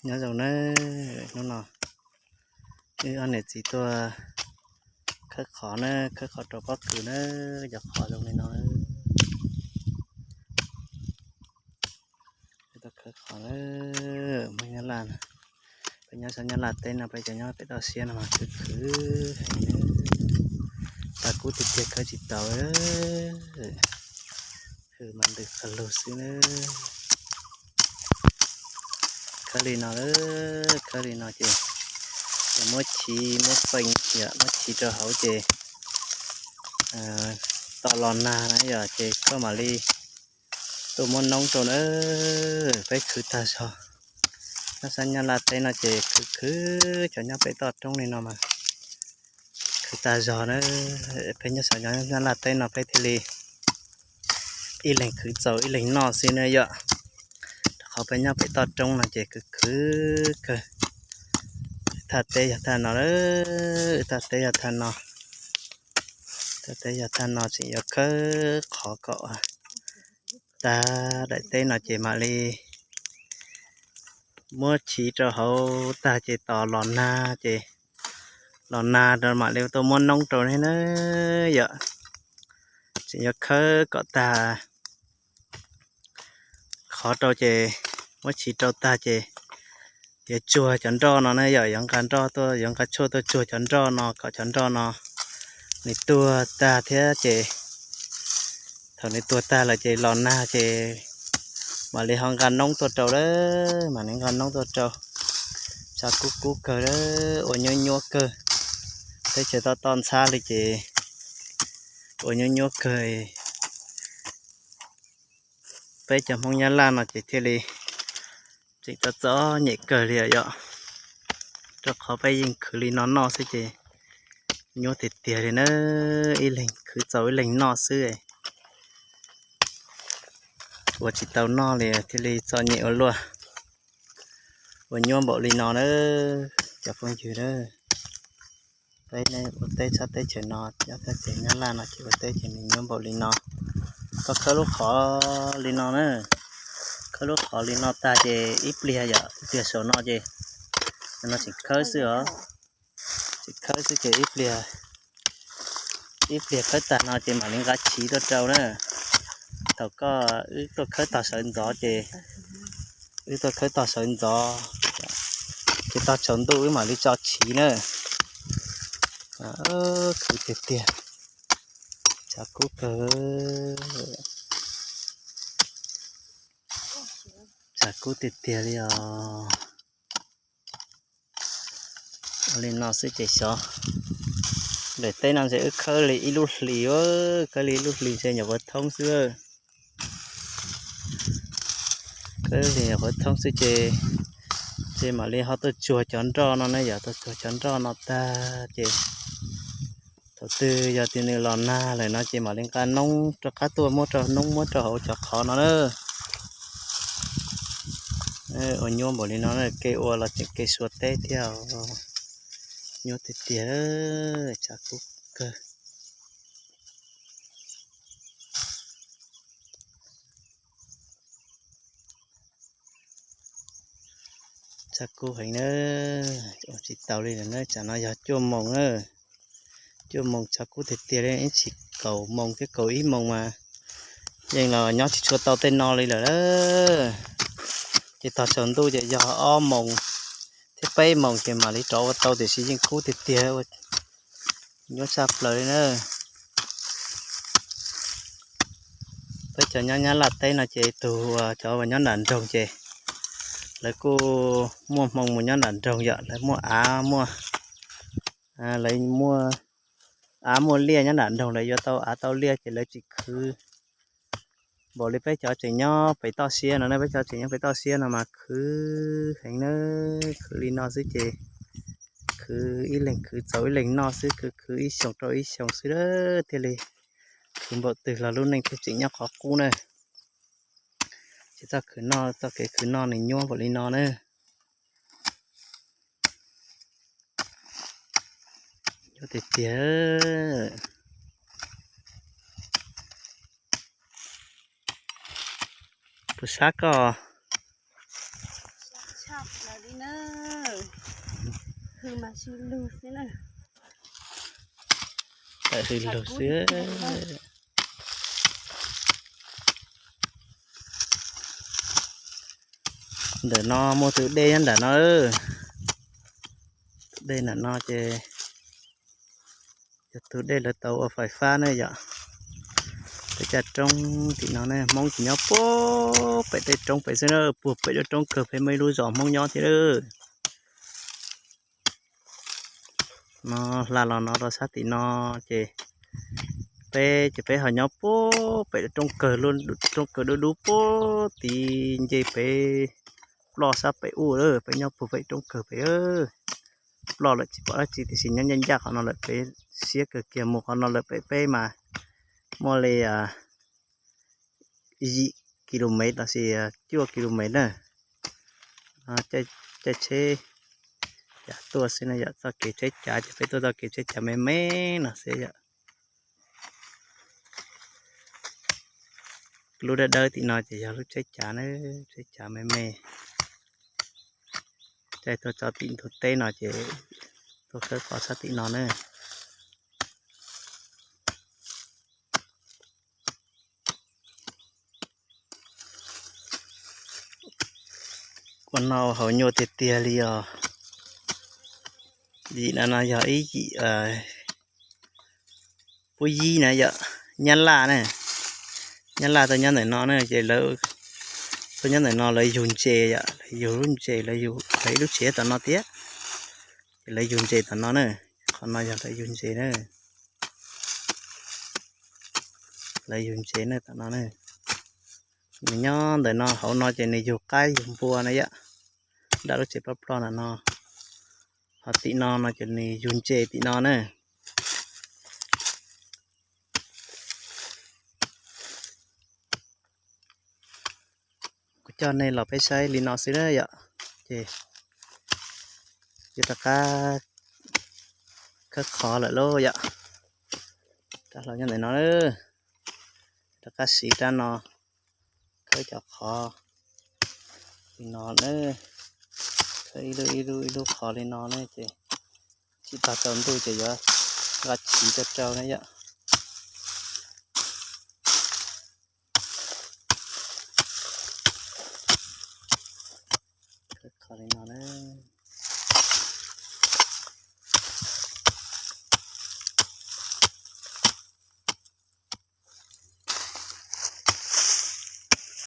Nyob zoo nawb, hnub no wb ob niam txiv tuaj khawb qhov na, khawb qhov rau pob kws na, cov qhov zoo li no. Tuaj khawb qhov na, Hmoob Nyab Laj, peb nyob sab Nyab Laj teb no peb cov nyob pem toj siab no mas khwv khwv heev, tas kub tiag tiag khawb tsis tau, hws mas ntws qhov lug xwb na. Khawb li no, khawb li no ces, ces muab chiv muab pees yom, muab chiv rau hauv ces tau los nag na yom, ces koj mam li tuaj muab noob rau na. Peb khwv tag zog, nyob sab Nyab Laj teb no ces khwv khwv, cov nyob pem toj roob li no mas khwv tag zog na. Peb nyob sab Nyab Laj teb no peb thiaj li ib leeg khwv txaus ib leeg noj xwb na yom. Rau qhov peb nyob pem toj roob no ces khwv khwv kawg. Thaj teb yog thaj no, thaj teb yog thaj no, thaj teb yog thaj no tseem yuav khawb qhov kom tag daim teb no ces mam li muab chiv rau hauv tag ces tos los nag ces, los nag rau mam li tuaj muab noob rau ne na yom. Tseem yuav khawb kom tag qhov rau ces muab chiv rau tag ces yuav tsuag cov nroj no na yom, yuav nqa nroj tuaj, yuav nqa tshuaj tuaj tsuag cov nroj no kom cov nroj no nws tuag tag thiab ces thaum nws tuag tag lawm ces los nag ces mam li ho nqa noob tuaj rau lawm, mam li nqa noob tuaj rau. Tshav kub kub kawg lawm, ua nyuab nyuab kawg, teb chaws toj toj ntxhab li ces ua nyuab nyuab kawg. Peb cov Hmoob Nyab Laj no ces thiaj li tseem txom txom nyem kawg li yom, rau qhov peb yeej khwv li no noj xwb ces nyuab tiag tiag li na, ib leeg khwv txaus ib leeg noj xwb. Ua tsis tau noj li thiaj li txom nyem ua luaj, ua nyuab npaum li no na. Cov phooj ywg na, peb ua teb tshab teb chaws no, nyob teb chaws Nyab Laj no ces ua teb ces nws nyuab npaum li no. Koj khawb lub qhov li no na, khawb lub qhov li no tag ces ib pliag yom, ib pliag saum no ces, no tseem khawb xwb os, tseem khawb xwb ces ib pliag, ib pliag khawb tag no ces mam li nqa chiv tuaj rau na. Thaum koj, wb tuaj khawb tog sawv ntxov ces, wb tuaj khawb tog sawv ntxov ces tog tsaus ntuj wb mam li tso chiv na. Khwv tiag tiag, tshav kub kawg, tshav kub tiag tiag li os. Li no xwb ces xyov, daim teb no ntshe wb khawb li ib lub hlis, khawb li ib lub hlis ntshe nyuam qhuav thoob xwb. Khawb li nyuam qhuav thoob xwb ces, ces mam li ho tuaj tsuag cov nroj no na yom, tuaj tsuag cov nroj no tag ces thaum twg yog tias nws los nag lawm no ces mam li nqa noob rov qab tuaj muab rau, noob muab rau hauv cov qhov no na. Ua nyuab npaum li no na, kev ua los tseem kev sua teb thiab, nyuab tiag tiag, tshav kub kawg. Tshav kub heev na, ua tsis tau li lawm na, tsam no yog cuaj moos na, cuaj moos tshav kub tiag tiag li, ib tsam kaum moos thiab kaum ib moos mas yeej los nyob tsis tshua tau tej no li lawm. Ces tog tsaus ntuj ces yog ob moos thiab peb moos ces mam li rov ua tau tiam sis yeej kub tiag tiag, nyuaj tshaj plaws li na. Peb cov nyob Nyab Laj teb no ces tus, cov uas nyob nram nroog ces lawv kuj muaj hmoo mus nyob nram nroog yom, lawv muaj av muaj, lawv muaj av muaj liaj nyob nram nroog, lawv yuav tau av tau liaj ces lawv tsis khwv npaum li peb cov tseem nyob pem toj siab no na. Peb cov tseem nyob pem toj siab no mas khwv heev na, khwv li no xwb ces khwv ib leeg khwv txaus ib leeg noj xwb, khwv khwv ib xyoos rau ib xyoos xwb thiaj li khwv npaum twg los lub neej thiaj tseem nyob qhov qub na. Ces txoj khwv noj, txoj kev khwv noj nws nyuaj npaum li no na. Nyuaj tiag tiag. Puas sab koj? Lawm li na, hws mas sib lug xwb na. Tawm hws lug xwb. Ntawm no muaj tus dej nyob ntawm no. Tus dej ntawm no ces yog tus dej lawv tau ua fais fab ne yom. Peb caj roob tim no ne, Hmoob tsis nyob puag pem tej roob pem xwb na, puag pem lub roob kawg pem muaj ib lub zos Hmoob nyob thiab. No hla los no rau sab tim no ces peb ces peb ho nyob puag pem lub roob kawg, lub roob kawg dub dub puag tid nce pem ploj sab pem ub lawm, peb nyob puag pem roob kawg pem. Ploj lawm tsis pom dab tsi tiam sis nyob ncaj ncaj qhov no lawm pem, siab kawg kiag mus qhov no lawm pem peb mas muaj li yim kilomev los sis cuaj kilomev na. Caij tsheb cav tuaj xwb no yom, txoj kev tsheb cav ces peb tuaj txoj kev tsheb cav me me no xwb yom. Lub dawb dawb tim no ces yog lub tsheb cav na, tsheb cav me me. Caij tuaj txog tim ntug teb no ces tuaj khawb qhov sab tim no na. Ua no haus nyuaj tiag tiag li os. Yim no no yog ib yim pub yib na yom, nyab laj na. Nyab laj tuaj nyob ntawm no na ces lawv tuaj nyob ntawm no lawv yug ntses yom, lawv yug lub ntses, lawv yug ib lub tsev tom no thiab. Ces lawv yug ntses tom no na, qhov no yog lawv yug ntses na. Lawv yug ntses na tom no na. Nws nyob ntawm no hauv no ces nws yug qaib yug npua na yom, nram lub tsev ploj ploj ntawm no. Ho tim no no ces nws yug ntses tim no na. Kuv coj nej los peb saib li no xwb na yom. Ces yuav rov qab khawb qhov lawm lauj yom. Rab hlau nyob ntawm no, rov qab siv rab no khawb cov qhov li no na. Khawb ib lub ib lub ib lub qhov li no na ces tsis tag tsaus ntuj ces yuav nqa chiv rau rau na yom. Khawb qhov li no na.